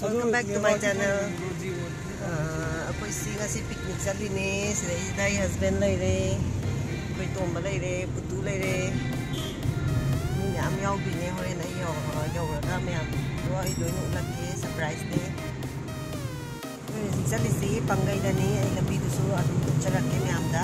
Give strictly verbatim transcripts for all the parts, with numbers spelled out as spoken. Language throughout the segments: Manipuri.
Welcome back to my channel. ꯑꯩꯈꯣꯏꯁꯤ ꯉꯁꯤ picnic ꯆꯠꯂꯤꯅꯦ꯫ ꯁꯤꯗꯩꯁꯤꯗ ꯑꯩ husband ꯂꯩꯔꯦ, ꯑꯩꯈꯣꯏ ꯇꯣꯝꯕ ꯂꯩꯔꯦ, ꯄꯨꯇꯨ ꯂꯩꯔꯦ꯫ ꯃꯤ ꯃꯌꯥꯝ ꯌꯥꯎꯗꯣꯏꯅꯦ꯫ ꯍꯣꯔꯦꯟ ꯑꯩ ꯌꯧ-, ꯌꯧꯔꯒ ꯃꯌꯥꯝꯗꯣ ꯑꯩ ꯂꯣꯏꯅ ꯎꯠꯂꯛꯀꯦ꯫ Surprise ꯅꯦ꯫ ꯑꯩꯈꯣꯏ ꯍꯧꯖꯤꯛ ꯆꯠꯂꯤꯁꯤ ꯄꯪꯒꯩꯗꯅꯤ꯫ ꯑꯩ ꯂꯝꯕꯤꯗꯨꯁꯨ ꯑꯗꯨꯝ ꯎꯠꯆꯔꯛꯀꯦ ꯃꯌꯥꯝꯗ꯫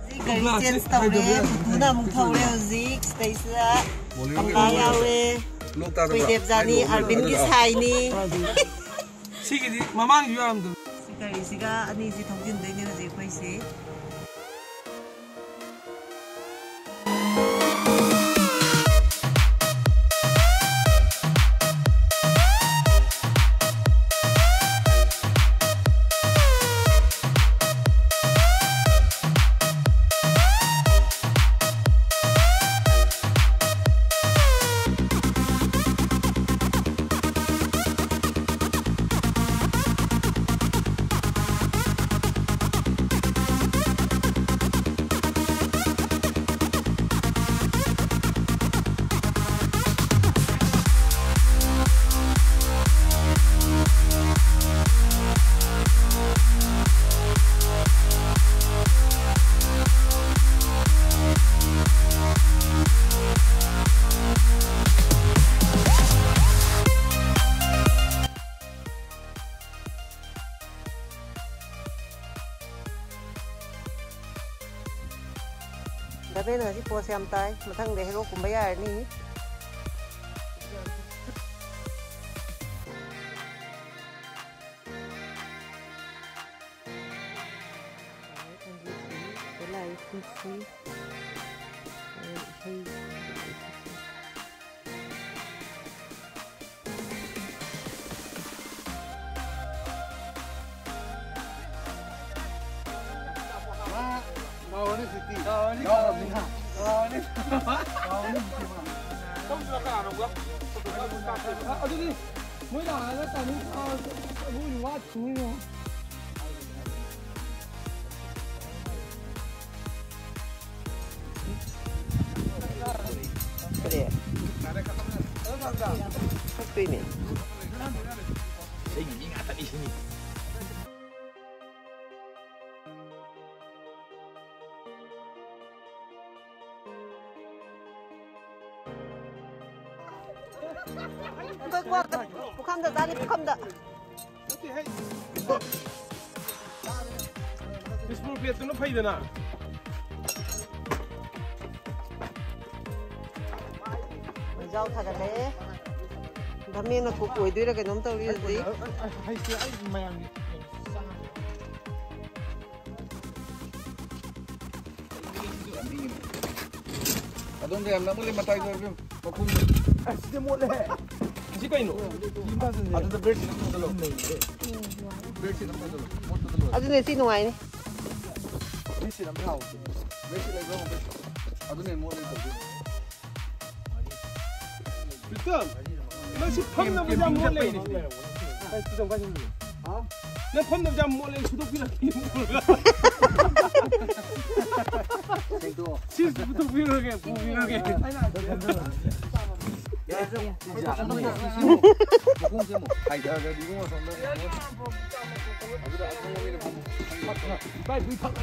ꯍꯧꯖꯤꯛ ꯒꯥꯔꯤ change ꯇꯧꯔꯦ꯫ ꯄꯨꯇꯨꯅ ꯑꯃꯨꯛ ꯊꯧꯔꯦ ꯍꯧꯖꯤꯛ꯫ ꯁꯤꯗꯩꯁꯤꯗ ꯀꯃꯂꯥ ꯌꯥꯎꯔꯦ꯫ ꯑꯩꯈꯣꯏ ꯗꯦꯕꯖꯥꯅꯤ, ꯑꯔꯕꯤꯟꯒꯤ ꯁꯥꯏꯅꯤ꯫ ꯁꯤꯒꯤꯗꯤ ꯃꯃꯥꯡꯒꯤ ꯌꯥꯝꯗꯕ꯫ ꯁꯤ ꯒꯥꯔꯤꯁꯤꯒ ꯑꯅꯤꯁꯤ ꯊꯧꯖꯤꯟꯗꯣꯏꯅꯦ ꯍꯧꯖꯤꯛ ꯑꯩꯈꯣꯏꯁꯦ꯫ ꯗꯥ ꯕꯦꯟ ꯉꯁꯤ pose ꯌꯥꯝ ꯇꯥꯏ꯫ ꯃꯊꯪꯗ hero ꯀꯨꯝꯕ ꯌꯥꯔꯅꯤ꯫ ꯃꯥ ꯀꯥꯎꯔꯅꯤ ꯍꯧꯖꯤꯛꯇꯤ꯫ ꯀꯥꯎꯔꯅꯤ, ꯌꯥꯎꯔꯕꯅꯤꯅ꯫ ꯀꯥꯎꯔꯅꯤ꯫ ꯀꯥꯎꯔꯅꯤ ꯍꯧꯖꯤꯛꯇꯤ ꯃꯥ꯫ ꯁꯣꯝꯁꯤꯗ ꯀꯅꯥꯅꯣꯝꯒ? ꯑꯗꯨꯗꯤ ꯃꯣꯏ ꯂꯥꯛꯑꯒ ꯇꯥꯏꯃꯤꯡ ꯐꯥꯔꯁꯨ ꯃꯣꯏ ꯋꯥꯠꯈꯤꯅꯤꯉꯣ꯫ ꯀꯔꯤ? ꯊꯛꯇꯣꯏꯅꯦ꯫ ꯑꯩꯒꯤ ꯃꯤ ꯉꯥꯛꯇꯅꯤ ꯁꯤꯅꯤ꯫ ꯑꯩꯈꯣꯏ ꯀ꯭ꯋꯥ ꯄꯨꯈꯝꯗ ꯆꯥꯅꯤ, ꯄꯨꯈꯝꯗ꯫ ꯗꯤꯁꯄꯣ ꯄ꯭ꯂꯦꯠꯇꯨꯅ ꯐꯩꯗꯅ꯫ ꯃꯩꯖꯥꯎ ꯊꯥꯒꯠꯂꯦ꯫ ꯒꯃꯦꯟꯅ ꯀꯨꯛ ꯑꯣꯏꯗꯣꯏꯔꯥ ꯀꯩꯅꯣꯝ ꯇꯧꯔꯤ ꯍꯧꯖꯤꯛ꯫ ꯍꯩꯇꯦ ꯑꯩ ꯃꯌꯥꯝꯒꯤ꯫ ꯑꯗꯣꯝꯗ ꯌꯥꯝ ꯅꯛꯃꯜꯂꯦ ꯃꯇꯥꯏꯗ ꯏꯕꯦꯝ, ꯃꯈꯣꯡꯗ꯫ ꯑꯁ, ꯁꯤꯗꯤ ꯃꯣꯠꯂꯦ꯫ ꯑꯁꯤ ꯀꯩꯅꯣ? ꯑꯗꯨꯗ ꯕꯦꯗꯁꯤꯠ ꯑꯃ ꯊꯥꯖꯜꯂꯣ꯫ ꯕꯦꯗꯁꯤꯠ ꯑꯃ ꯊꯥꯖꯜꯂꯣ꯫ ꯃꯣꯠꯄꯗ ꯂꯣꯏꯔꯦ꯫ ꯑꯗꯨꯅꯦ ꯁꯤ ꯅꯨꯡꯉꯥꯏꯅꯤ꯫ ꯕꯦꯗꯁꯤꯠ ꯑꯝꯇ ꯊꯥꯎ꯫ ꯕꯦꯗꯁꯤꯠ ꯂꯩꯕ꯭ꯔꯣ? ꯑꯗꯨꯅꯦ ꯃꯣꯠꯂꯦ ꯇꯧꯗꯣꯏ꯫ ꯄ꯭ꯔꯤꯇꯝ, ꯅꯪ ꯁꯤ ꯐꯝꯅꯕꯁꯦ ꯌꯥꯝ ꯃꯣꯠꯂꯦ꯫ ꯍꯥ? ꯅꯪ ꯐꯝꯅꯕꯁꯦ ꯌꯥꯝ ꯃꯣꯠꯂꯦ, ꯁꯨꯗꯣꯛꯄꯤꯔꯛꯀꯦ꯫ ꯁꯦꯡꯗꯣꯛꯑꯣ꯫ ꯁꯤ ꯄꯨꯊꯣꯛꯄꯤꯔꯒꯦ, ꯄꯨꯕꯤꯔꯒꯦ꯫ ꯃꯈꯣꯡꯁꯦ ꯑꯃꯨꯛ ꯍꯥꯏꯊꯔꯒꯗꯤ ꯏꯕꯨꯡꯉꯣ ꯁꯣꯝꯗ꯫ ꯑꯗꯨꯗ ꯑꯁꯪꯕ ꯑꯣꯏꯅ ꯐꯝꯃꯣ꯫ ꯏꯕꯥꯏ, ꯐꯝꯃꯣ,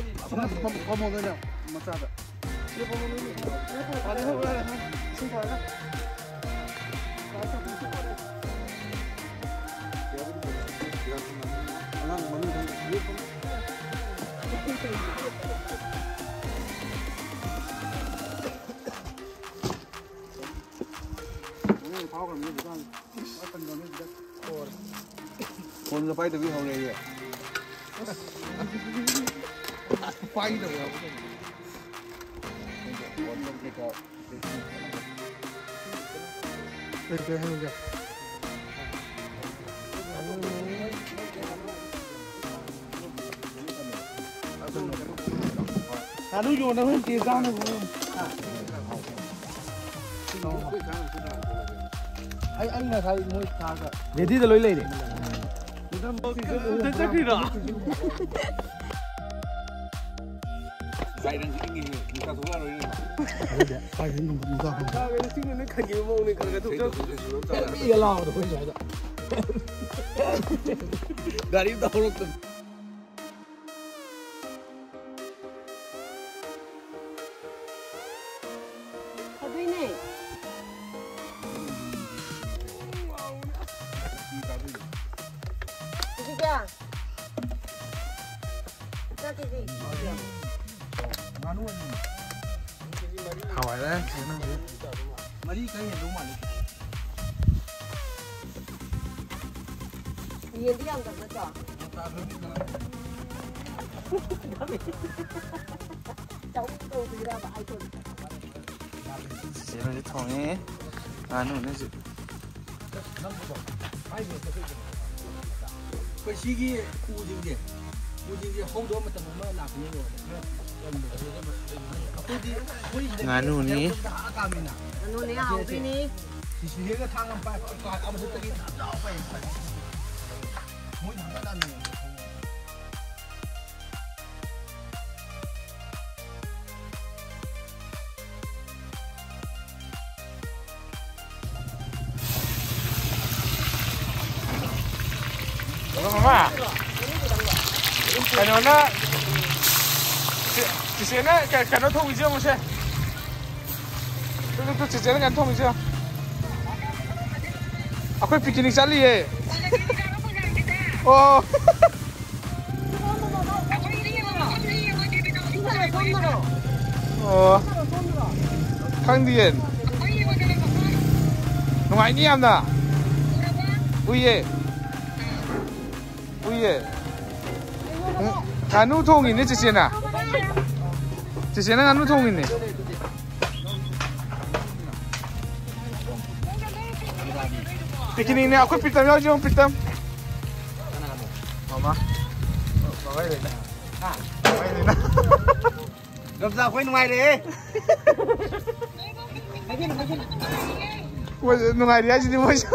ꯐꯝꯃꯣ, ꯐꯝꯃꯣ, ꯃꯆꯥꯗ꯫ ꯐꯣꯟꯒ ꯄꯥꯏꯗꯕꯤ ꯍꯧꯔꯦꯌꯦ꯫ ꯄꯥꯏꯗꯕ ꯌꯥꯎꯕ ꯀꯩꯅꯣ? ꯀꯩ ꯀꯩ ꯍꯪꯒꯦ? ꯉꯥꯅꯨ ꯌꯣꯟꯅꯕ ꯅꯠꯇꯦ, ꯆꯥꯅꯕ꯫ ꯑꯩ ꯑꯩ ꯉꯁꯥꯏ ꯃꯣꯏ ꯊꯥꯒ ꯔꯦꯗꯤꯗ ꯂꯣꯏ ꯂꯩꯔꯦ꯫ ꯆꯠꯈ꯭ꯔꯤꯔꯣ? ꯉꯁꯥꯏ ꯅꯪꯁꯨ ꯏꯪꯉꯤꯍꯦ, ꯅꯨꯡꯁꯥ ꯊꯣꯛꯂꯛꯑꯔꯣꯏꯅꯦ꯫ ꯑꯗꯨꯗꯤ ꯀꯥꯏꯗꯩ ꯅꯨꯡ-, ꯅꯨꯡꯁꯥ ꯐꯪ-, ꯆꯥꯒꯦꯅ ꯆꯤꯡꯗ ꯅꯣꯏ ꯈꯟꯈꯤꯕ ꯃꯑꯣꯡꯅꯦ, ꯈꯔ ꯈꯔ ꯊꯣꯛꯆꯔꯛꯄꯗꯨꯁꯨ ꯑꯗꯨꯝ ꯆꯥꯔꯦ꯫ ꯃꯤꯒ ꯂꯥꯎꯕꯗꯣ ꯑꯩꯈꯣꯏ ꯁ꯭ꯋꯥꯏꯗ꯫ ꯒꯥꯔꯤ ꯑꯝꯇ ꯍꯧꯔꯛꯇꯕ꯫ ꯑꯗꯨꯏꯅꯦ꯫ ꯍꯧꯖꯤꯛ ꯀꯌꯥ? ꯆꯥꯛ ꯀꯦꯖꯤ꯫ ꯍꯋꯥꯏꯔꯦ꯫ ꯃꯔꯤ ꯈꯔ ꯍꯦꯟꯗꯧ ꯃꯥꯜꯂꯦ꯫ ꯌꯦꯟꯗꯤ ꯌꯥꯝꯗꯕ ꯅꯠꯇ꯭ꯔꯣ? ꯆꯧ ꯇꯧꯗꯣꯏꯔꯕ ꯑꯩꯈꯣꯏ? ꯆꯦꯆꯦꯅꯁꯨ ꯊꯣꯡꯉꯦ꯫ ꯉꯥꯅꯨꯅꯁꯨ꯫ ꯑꯩꯈꯣꯏ ꯁꯤꯒꯤ ꯎꯁꯤꯡꯁꯦ, ꯎꯁꯤꯡꯁꯦ ꯍꯧꯗꯕ ꯃꯇꯝ ꯑꯃ ꯂꯥꯛꯀꯅꯤꯕ, ꯈꯔ ꯀꯟꯕ꯫ ꯑꯩꯈꯣꯏꯗꯤ, ꯑꯩꯈꯣꯏ ꯁꯤꯗꯗꯤ ꯉꯥꯅꯨꯅꯤ꯫ ꯍꯦꯛꯇ ꯍꯥꯞꯄꯛꯑꯕꯅꯤꯅ꯫ ꯉꯥꯅꯨꯅꯦ ꯍꯥꯎꯗꯣꯏꯅꯤ꯫ ꯁꯤꯁꯤꯗꯒ ꯊꯥꯡ ꯑꯃ ꯄꯥꯏ, ꯄꯥꯏ, ꯑꯃ ꯆꯠꯇꯒꯤ ꯊꯥꯡ ꯆꯥꯎ ꯄꯥꯏ꯫ ꯃꯣꯏꯅ ꯍꯪꯒꯠꯂꯝꯃꯤ꯫ ꯑꯗꯣ ꯃꯃꯥ, ꯀꯩꯅꯣꯅ, ꯆꯦ-, ꯆꯤꯆꯦꯅ ꯀ-, ꯀꯩꯅꯣ ꯊꯣꯡꯉꯤꯁꯦ ꯌꯦꯡꯉꯨꯁꯦ꯫ ꯇꯨ, ꯇꯨ, ꯇꯨ, ꯆꯤꯆꯦꯅ ꯀꯩꯅꯣ ꯊꯣꯡꯉꯤꯁꯦ ꯌꯦꯡꯉꯣ꯫ ꯑꯩꯈꯣꯏ picnic ꯆꯠꯂꯤꯌꯦ꯫ ꯑꯣ꯫ ꯑꯣ꯫ ꯈꯪꯗꯤꯌꯦ꯫ ꯅꯨꯡꯉꯥꯏꯅꯤ ꯌꯥꯝꯅ꯫ ꯎꯏꯌꯦ꯫ ꯎꯏꯌꯦ꯫ ꯎꯝ, ꯉꯥꯅꯨ ꯊꯣꯡꯉꯤꯅꯦ ꯆꯤꯆꯦꯅ꯫ ꯆꯤꯆꯦꯅ ꯉꯥꯅꯨ ꯊꯣꯡꯉꯤꯅꯦ꯫ Picnicꯅꯦ, ꯑꯩꯈꯣꯏ ꯄ꯭ꯔꯤꯇꯝ ꯌꯥꯎꯁꯤ, ꯌꯦꯡꯉꯨ, ꯄ꯭ꯔꯤꯇꯝ꯫ ꯃꯃꯥ꯫ ꯃꯃꯥꯏ ꯂꯩꯅ꯫ ꯃꯃꯥꯏ ꯂꯩꯅ꯫ ꯒꯝꯖꯥ ꯑꯩꯈꯣꯏ ꯅꯨꯡꯉꯥꯏꯔꯦꯍꯦ꯫ ꯃꯣꯏꯁꯨ ꯅꯨꯡꯉꯥꯏꯔꯤ ꯍꯥꯏꯁꯤꯗꯤ ꯃꯣꯏꯁꯨ꯫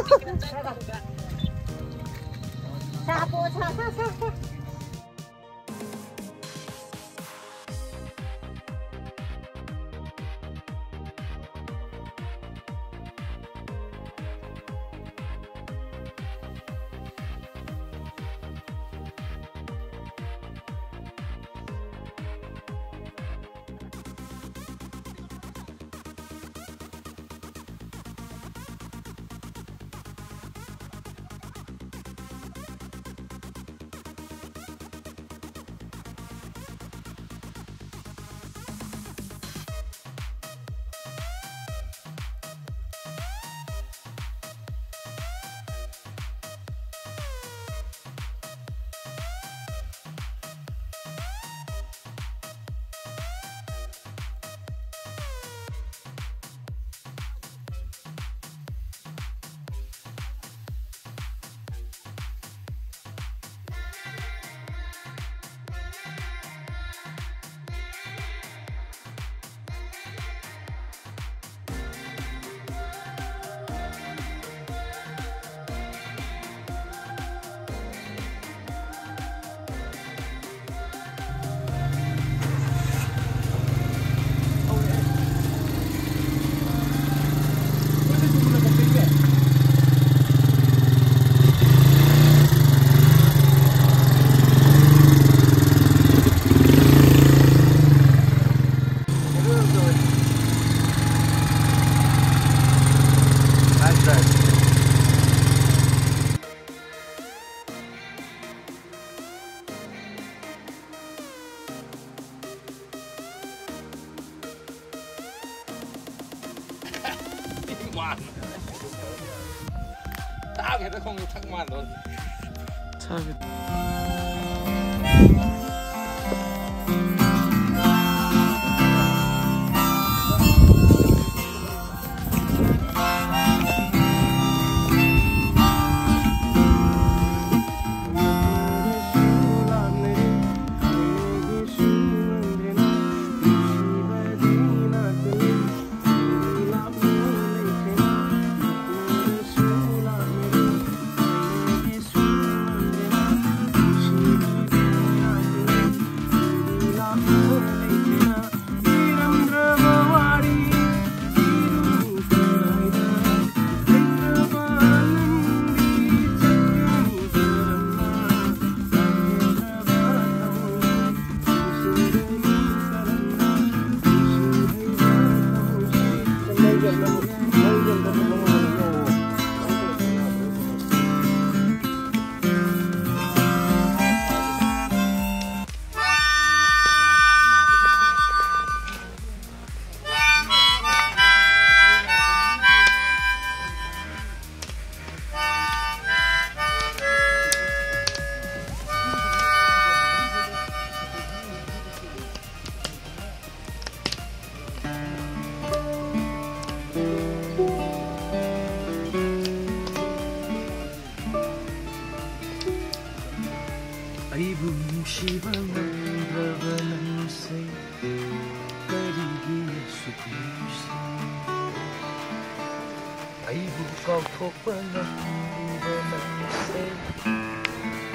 ꯀꯥꯎꯊꯣꯛꯄ ꯉꯝꯂꯤꯕ ꯅꯪꯁꯦ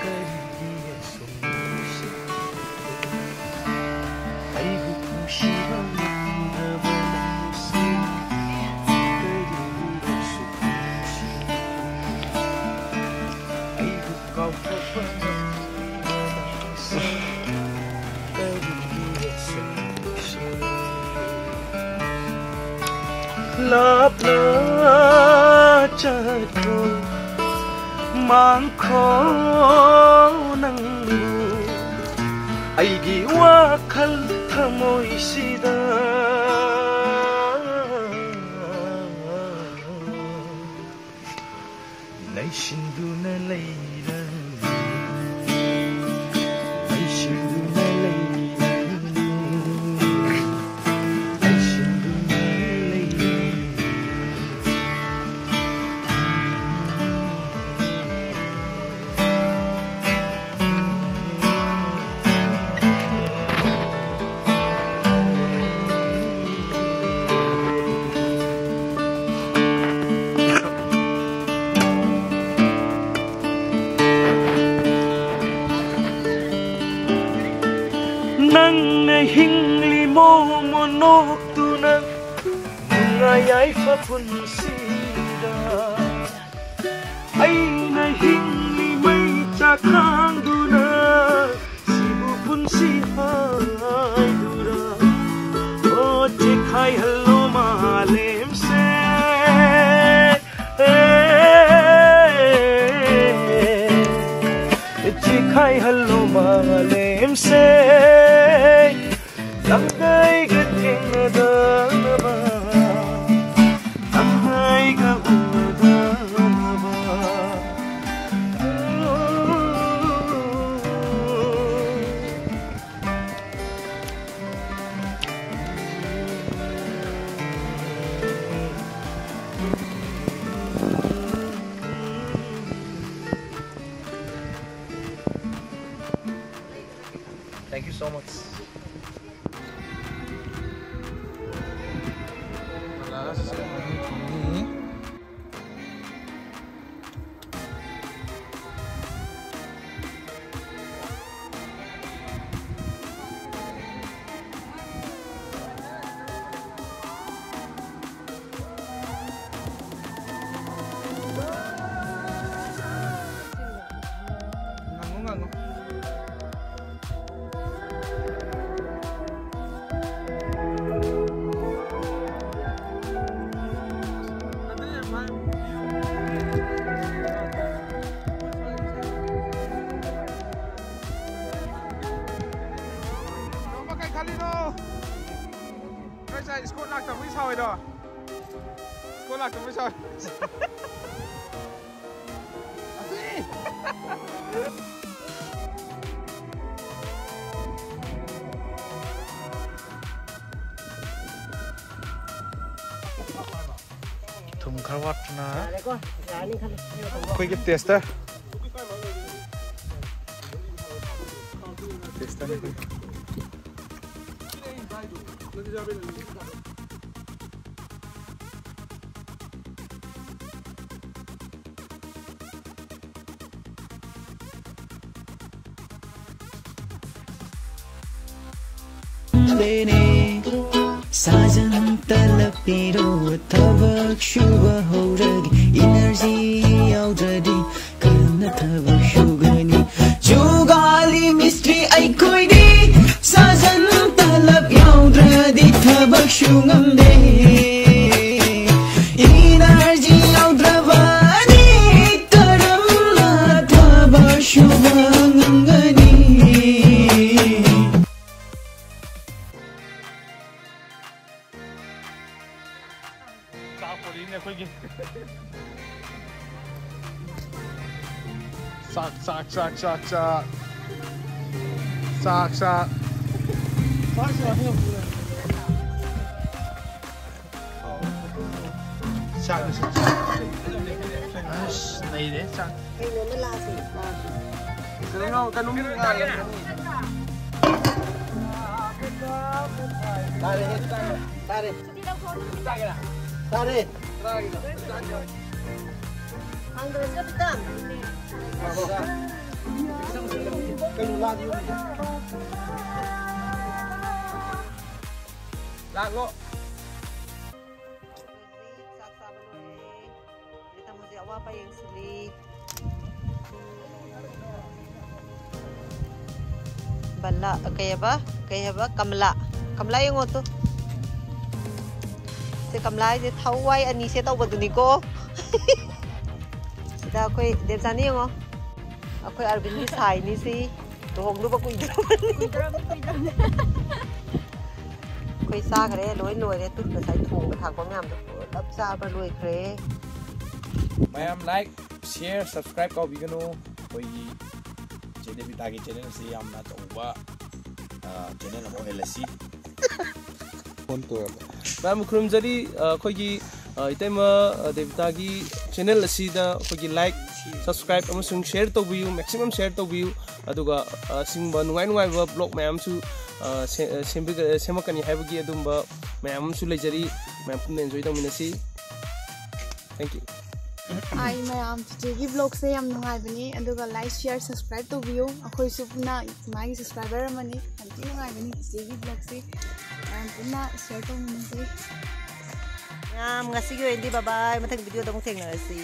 ꯀꯔꯤꯒꯤ ꯑꯁꯨꯛ ꯅꯨꯡꯁꯤ? ꯑꯩꯕꯨ ꯅꯨꯡꯁꯤꯕ ꯉꯝꯗ꯭ꯔꯕ ꯅꯪꯁꯦ ꯀꯔꯤꯒꯤ ꯑꯁꯨꯛ ꯅꯨꯡꯁꯤ? ꯑꯩꯕꯨ ꯀꯥꯎꯊꯣꯛꯄ ꯉꯝꯗ꯭ꯔꯕ ꯅꯪꯁꯦ ꯀꯔꯤꯒꯤ ꯑꯁꯨꯛ ꯅꯨꯡꯁꯤ? ꯂꯥꯞꯅ ꯆꯠꯈ꯭ꯔꯣ, ꯃꯥꯡꯈ꯭ꯔꯣ ꯅꯪꯕꯨ ꯑꯩꯒꯤ ꯋꯥꯈꯜ ꯊꯃꯣꯏꯁꯤꯗ ꯂꯩꯁꯤꯟꯗꯨꯅ ꯂꯩꯔꯅꯤ, ꯂꯩꯁꯤꯟꯗꯨꯅ ꯂꯩꯔꯅꯤ, ꯂꯩꯁꯤꯟꯗꯨꯅ ꯂꯩꯔꯅꯤ꯫ ꯅꯪꯅ ꯍꯤꯡꯂꯤ ꯃꯣꯃꯣꯟ ꯅꯣꯛꯇꯨꯅ ꯅꯨꯡꯉꯥꯏ ꯌꯥꯏꯐ ꯄꯨꯟꯁꯤꯗ꯫ ꯑꯩꯅ ꯍꯤꯡꯂꯤ ꯃꯩ ꯆꯥꯛꯈꯥꯡꯗꯨꯅ ꯁꯤꯕꯨ ꯄꯨꯟꯁꯤ ꯍꯥꯏꯗꯨꯔ? ꯑꯣ, ꯆꯦꯈꯥꯏꯍꯜꯂꯣ ꯃꯥꯂꯦꯝꯁꯦ꯫ ꯑꯦ, ꯆꯦꯈꯥꯏꯍꯜꯂꯣ ꯃꯥꯂꯦꯝꯁꯦ꯫ ꯅꯪꯒ ꯑꯩꯒ ꯊꯦꯡꯅꯗꯅꯕ, ꯅꯪꯒ ꯑꯩꯒ ꯎꯅꯗꯅꯕ꯫ Thank you so much. Last, ano, for me. Scott ꯂꯥꯛꯇꯕꯒꯤ ꯁꯥꯎꯔꯤꯔꯣ? ꯁ꯭ꯀꯣꯠ ꯂꯥꯛꯇꯕꯒꯤ ꯁꯥꯎꯔꯤ꯫ ꯊꯨꯝ ꯈꯔ ꯋꯥꯠꯄꯅ ꯑꯩꯈꯣꯏꯒꯤ ꯇꯦꯁꯇꯔ꯫ ꯇꯦꯁꯇꯔꯅꯤ ꯑꯩꯈꯣꯏꯒꯤ꯫ ꯂꯦꯅꯦ꯫ ꯁꯥꯖꯟ ꯇꯂꯞ ꯄꯤꯔꯣ, ꯊꯕꯛ ꯁꯨꯕ ꯍꯧꯔꯒꯦ, ꯏꯅꯔꯖꯤ ꯌꯥꯎꯗ꯭ꯔꯗꯤ ꯀꯔꯝꯅ ꯊꯕꯛ ꯁꯨꯒꯅꯤ? ꯖꯨꯒꯥꯂꯤ ꯃꯤꯁꯇ꯭ꯔꯤ ꯑꯩꯈꯣꯏꯗꯤ, ꯁꯥꯖꯟ ꯇꯂꯞ ꯌꯥꯎꯗ꯭ꯔꯗꯤ ꯊꯕꯛ ꯁꯨ ꯉꯝꯗꯦ꯫ ꯏꯅꯔꯖꯤ ꯌꯥꯎꯗ꯭ꯔꯕꯗꯤ ꯀꯔꯝꯅ ꯊꯕꯛ ꯁꯨꯕ ꯉꯝꯒꯅꯤ? ꯆꯥꯛ ꯄꯨꯔꯤꯅꯦ ꯑꯩꯈꯣꯏꯒꯤ꯫ ꯆꯥꯛ, ꯆꯥꯛ, ꯆꯥꯛ, ꯆꯥꯛ, ꯆꯥꯛ꯫ ꯆꯥꯛ, ꯆꯥꯛ꯫ ꯆꯥꯛ, ꯆꯥꯛ꯫ ꯑꯁ, ꯅꯩꯔꯦ, ꯆꯥꯛ꯫ ꯀꯩꯅꯣꯝꯃ ꯂꯥꯛꯑꯁꯤ, ꯂꯥꯛꯑꯁꯤ꯫ ꯀꯩꯅꯣ, ꯀꯩꯅꯣꯝ ꯉꯥꯏꯔꯦ꯫ ꯇꯥꯔꯦ, ꯇꯥꯔꯦ꯫ ꯇꯥꯔꯦ꯫ ꯍꯥꯡꯗꯣꯛꯑꯁꯤꯔ ꯄꯤꯇꯝ? ꯀꯩꯅꯣ ꯂꯥꯛꯑꯗꯤ ꯂꯥꯛꯂꯣ꯫ ꯍꯧꯖꯤꯛ ꯆꯥꯛ ꯆꯥꯕ ꯂꯣꯏꯔꯦ꯫ ꯄ꯭ꯔꯤꯇꯝ ꯍꯧꯖꯤꯛ ꯑꯋꯥꯠꯄ ꯌꯦꯡꯁꯤꯜꯂꯤ꯫ ꯕꯂꯥ, ꯀꯩ ꯍꯥꯏꯕ? ꯀꯩ ꯍꯥꯏꯕ? ꯀꯃꯂꯥ꯫ ꯀꯃꯂꯥ ꯌꯦꯡꯉꯣ ꯇꯨ꯫ ꯁꯦ ꯀꯃꯂꯥ ꯍꯥꯏꯁꯦ ꯊꯋꯥꯏ ꯑꯅꯤꯁꯦ ꯇꯧꯕꯗꯨꯅꯤꯀꯣ꯫ ꯁꯤꯗ ꯑꯩꯈꯣꯏ ꯗꯦꯕꯖꯥꯅꯤ ꯌꯦꯡꯉꯣ꯫ ꯑꯩꯈꯣꯏ ꯑꯔꯕꯤꯟꯒꯤ ꯁꯥꯏꯅꯤ ꯁꯤ꯫ ꯂꯨꯍꯣꯡꯗꯧꯕ ꯀꯨꯏꯗ꯭ꯔꯕꯅꯤ꯫ ꯀꯨꯏꯗ꯭ꯔꯕꯅꯤ, ꯀꯨꯏꯗ꯭ꯔꯕꯅꯤ꯫ ꯑꯩꯈꯣꯏ ꯆꯥꯈ꯭ꯔꯦ, ꯂꯣꯏ ꯂꯣꯏꯔꯦ꯫ ꯇꯨ ꯉꯁꯥꯏ ꯊꯣꯡꯕ ꯊꯥꯛꯄ ꯃꯌꯥꯝꯗꯣ ꯄꯨꯂꯞ ꯆꯥꯕ ꯂꯣꯏꯈ꯭ꯔꯦ꯫ ꯃꯌꯥꯝ like, share, subscribe ꯀꯥꯎꯕꯤꯒꯅꯨ꯫ ꯑꯩꯈꯣꯏꯒꯤ ꯆꯦ ꯗꯦꯕꯤꯇꯥꯒꯤ channel ꯑꯁꯤ ꯌꯥꯝꯅ ꯑꯆꯧꯕ channel ꯑꯃ ꯑꯣꯏꯍꯜꯂꯁꯤ꯫ ꯐꯣꯟ ꯇꯧꯔꯕ? ꯃꯌꯥꯝꯕꯨ ꯈꯨꯔꯨꯝꯖꯔꯤ꯫ ꯑ, ꯑꯩꯈꯣꯏꯒꯤ ꯑ, ꯏꯇꯩꯃ ꯑ, ꯗꯦꯕꯤꯇꯥꯒꯤ channel ꯑꯁꯤꯗ ꯑꯩꯈꯣꯏꯒꯤ like, subscribe ꯑꯃꯁꯨꯡ share ꯇꯧꯕꯤꯌꯨ, maximum share ꯇꯧꯕꯤꯌꯨ꯫ ꯑꯗꯨꯒ ꯑ, ꯑꯁꯤꯒꯨꯝꯕ ꯅꯨꯡꯉꯥꯏ ꯅꯨꯡꯉꯥꯏꯕ vlog ꯃꯌꯥꯝꯁꯨ ꯑ, ꯁꯦ- ꯑ, ꯁꯦꯝꯕꯤ- ꯑ, ꯁꯦꯝꯃꯛꯀꯅꯤ ꯍꯥꯏꯕꯒꯤ ꯑꯗꯨꯝꯕ ꯃꯌꯥꯝ ꯑꯃꯁꯨ ꯂꯩꯖꯔꯤ꯫ ꯃꯌꯥꯝ ꯄꯨꯟꯅ enjoy ꯇꯧꯃꯤꯟꯅꯁꯤ꯫ Thank you. ꯍꯥꯏ ꯃꯌꯥꯝ, ꯆꯤꯆꯦꯒꯤ vlogꯁꯦ ꯌꯥꯝ ꯅꯨꯡꯉꯥꯏꯕꯅꯤ꯫ ꯑꯗꯨꯒ like, share, subscribe ꯇꯧꯕꯤꯌꯨ꯫ ꯑꯩꯈꯣꯏꯁꯨ ꯄꯨꯟꯅ ꯃꯥꯒꯤ subscriber ꯑꯃꯅꯤ꯫ ꯌꯥꯝ ꯊꯤ ꯅꯨꯡꯉꯥꯏꯕꯅꯤ ꯆꯤꯆꯦꯒꯤ vlogꯁꯦ꯫ ꯃꯌꯥꯝ ꯄꯨꯟꯅ share ꯇꯧꯃꯤꯟꯅꯁꯤ꯫ ꯃꯌꯥꯝ ꯉꯁꯤꯒꯤ ꯑꯣꯏꯅꯗꯤ bye bye, ꯃꯊꯪ videoꯗ ꯑꯃꯨꯛ ꯊꯦꯡꯅꯔꯁꯤ꯫